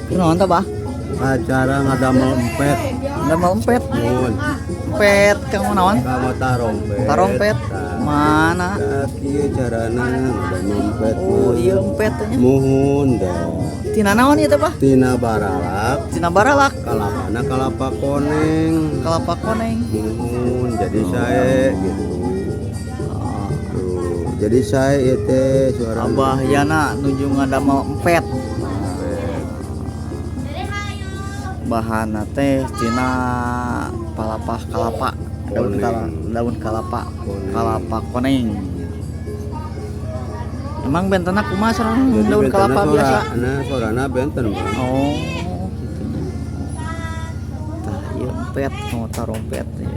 Kunaon tah, Bah? Acara ngadamel empet. Ngadamel empet. Mun. Empet kanggo naon? Kanggo tarompet. Tarompet. Tah. Mana? Tah, kieu carana ngadamel empet. Oh, mah. iya, empet teh nya. Muhun dah. Tina naon ieu teh, Bah? Tina baralak. Tina baralak. Kalapana kalapa koneng. Kelapa koneng. Muhun, jadi sae gitu. Oh. Tuh, jadi sae ieu teh suara. Abah Yana nuju ngadamel empet. Bahanna teh tina palapah kalapa, daun Koneng. Kala, daun kalapa. Koneng. Kalapa koneng. Emang bentena kumaha sareng Jadi daun bentena kelapa sora, biasa? Nah, sorana benten, Bang. Oh, gitu nya. Tah, ieu empet, mau tarompet ya.